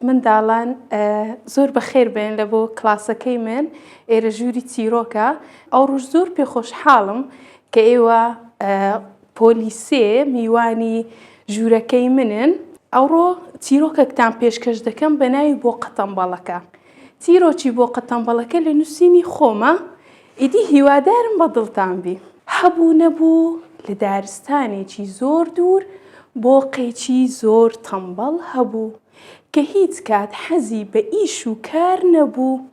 منداڵان زۆر بەخێر بێن لە بۆ کڵاسەکەی من ئێرە ژووری چیرۆکە ئەو ڕۆژ زۆر پێ خۆشحاڵم کە ئێوە پۆلی سێ میوانی ژوورەکەی منن ئەوڕۆ چیرۆکەکتان پێشکەش دەکەم بە ناوی بۆقە تەمبەڵەکە چیرۆکی بۆقە تەمبەڵەکە لە نووسینی خۆمە ئیدی هیوادارم بە دڵتان بی. هەبوو نەبوو لە دارستانێکی زۆر دوور بۆقێکی زۆر تەمبەڵ هەبوو کە هیچ کات حەزی بە ئیش و کار نەبوو،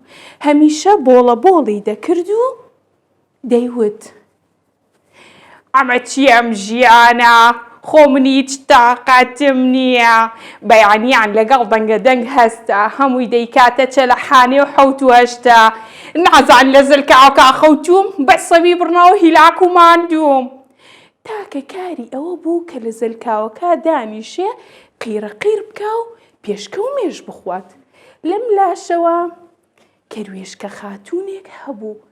هەمیشە بۆڵەبۆڵی دەکرد و دەیوت. ئەمە چیە ئەم ژیانە خۆ من هیچ تاقەتم نییە بەیانیان لەگەڵ دەنگە دەنگ هەستە هەمووی دەیکاتە چەلەحانێ و حەوت و هەشتە نازان لە زلکاوکا خەوتووم بە سەوی بڕنەوە هیلاک و ماندووم. تاکە کاری ئەوە بوو کە لە زەلکاوەکا دانیشێ قیڕە قیڕ بکا و پێشکە و مێش بخوات. لەم لاشەوە کەروێشکە خاتوونێک هەبوو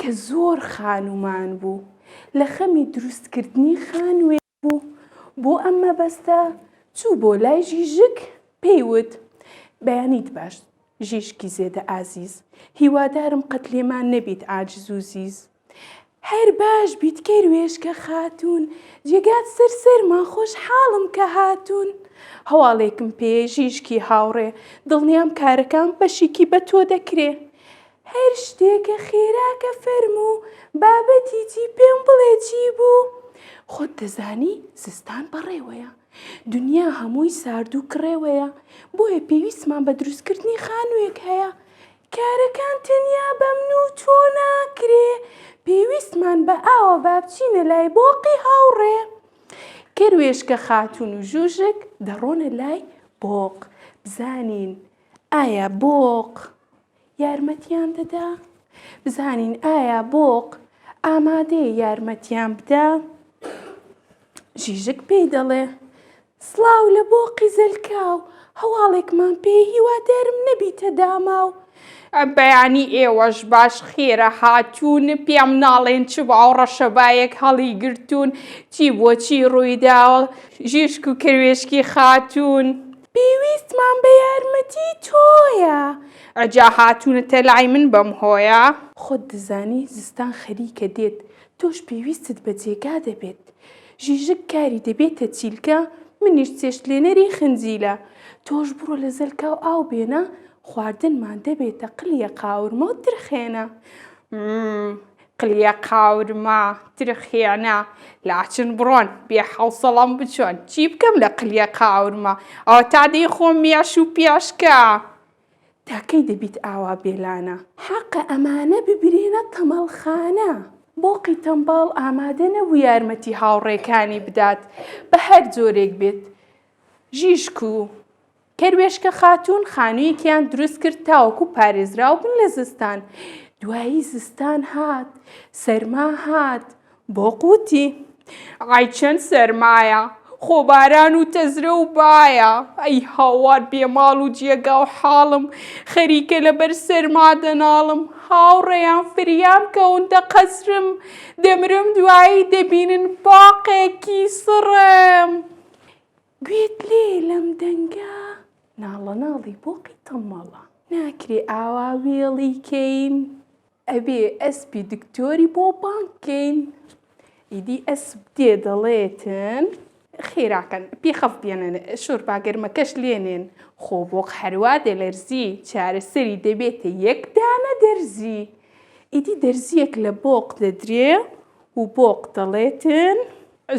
کە زۆر خانومان بوو، لە خەمی دروستکردنی خانووێک بوو، بۆ ئەم مەبەستە چوو بۆ لای ژیژک پێی وت، بەیانیت باش ژیژکی زێدە ئازیز، هیوادارم قەت لێمان نەبیت عاجز و زیز. هەر باش بیت کەروێشکە خاتوون، جێگات سەر سەرمان خۆشحاڵم کە هاتوون. هەواڵێکم پێیە ژیژکی هاوڕێ، دڵنیام کارەکان بەشیکی بە تۆ دەکرێ. هەر شتێکە خێراکە فەرموو، بابەتی چی پێم بڵێ چی بوو؟ خۆت دەزانی زستان بەڕێوەیە، دنیا هەمووی سارد و کڕێوەیە، بۆیە پێویستمان بە دروستکردنی خانوویەک هەیە. کارەکان تەنیا بەمن و تۆ ناکرێ، پێویستمان بە ئاوە با بچینە لای بۆقی هاوڕێ. کەروێشکە خاتوون و ژوژک دەڕۆنە لای بۆق، بزانین ئایا بۆق یارمەتیان دەدا؟ بزانین ئایا بۆق ئامادەیە یارمەتیان بدا؟ ژیژک پێی دەڵێ، سڵاو لە بۆقی زەلکاو، هەواڵێکمان پێ هیوادارم نەبیتە داماو. بەیانی ئێوەش باش خێرە هاتوون پێم ناڵێن چ باو ڕەشەبایەک هەڵی گرتوون چی بۆ چی ڕوویداوە ژیشک و کەروێشکی خاتوون. پێویستمان بە یارمەتی تۆیە. ئەجا هاتوونەتە لای من بەم هۆیە؟ خۆت دەزانی زستان خەریکە دێت تۆش پێویستت بە جێگا دەبێت. ژیژک کاری دەبێتە چیلکە، منیش چێشتلێنەری خنجیلە. تۆش بڕۆ لە زەلکاو ئاو بێنە، خواردنمان دەبێتە قلیە قاورمە و ترخێنە. مم، قلیە قاورمە، ترخێنە، لاچن بڕۆن، بێ حەوسەڵەم بچۆن، چی بکەم لە قلیە قاورمە، ئەوەتا دەیخۆم مێش و پێشکە. تا کەی دەبیت ئاوا بێلانە؟ حەقە ئەمانە ببرێنە تەمەڵخانە. بۆقی تەمبەڵ ئامادە نەبوو یارمەتی هاوڕێکانی بدات بە هەر جۆرێک بێت. ژیژک و کەروێشکە خاتوون خانوویەکیان دروست کرد تاوەکو پارێزراو بن لە زستان. دوایی زستان هات، سەرما هات، بۆق وتی. ئای چەند سەرمایە، خۆ باران و تەزرە و بایە، ئەی هاوار بێ ماڵ و جێگا و حاڵم، خەریکە لەبەر سەرما دەناڵم، هاوڕێیان فریام کەون دەقەزرم، دەمرم دوایی دەبینن باقێکی سڕم. گوێت لێیە لەم دەنگە؟ ناڵەناڵی بۆقی تەممەڵە. ناکرێ ئاوا وێڵی کەین. ئەبێ ئەسپی دکتۆری بۆ بانگ کەین. ئیدی ئەسپ دێ دەڵێتن. خێراکەن پێخەف بێنن شۆربا گەرمەکەش لێنێن. خۆ بۆق هەروا دەلەرزی چارەسەری دەبێتە یەک دانە دەرزی. ئیدی دەرزییەک لە بۆق دەدرێ و بۆق دەڵێتن.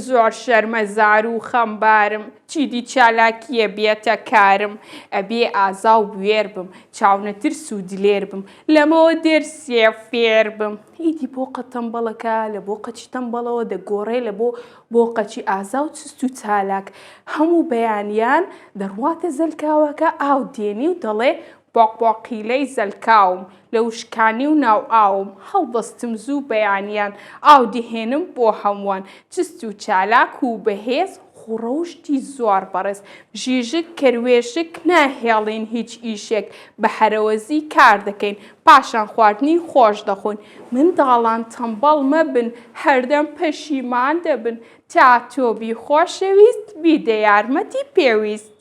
زۆر شەرمەزار و خەمبارم چیدی چالاکییە بێتە کارم ئەبێ ئازا و بوێر بم چاونەترس و دلێر بم لەمەوە دەرسێ فێر بم. ئیدی بۆقە تەمبەڵەکە لە بۆقەچی تەمبەڵەوە دەگۆڕێ لە بۆ بۆقەچی ئازا و چست و چالاک. هەموو بەیانیان دەڕواتە زەلکاوەکە ئاو دێنی و دەڵێ بۆقبۆقیلەی زەلکاوم لە وشکانی و ناو ئاوم هەڵدەستم زوو بەیانیان ئاو دەهێنم بۆ هەمووان چست و چالاک و بەهێز خوڕەوشتی زۆر بەڕێز ژیژک کەروێشک ناهێڵین هیچ ئیشێک بە هەرەوەزی کار دەکەین پاشان خواردنی خۆش دەخۆین منداڵان تەمبەڵ مەبن هەردەم پەشیمان دەبن تا تۆ بی خۆشەویست بیدە یارمەتی پێویست.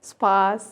سپاس.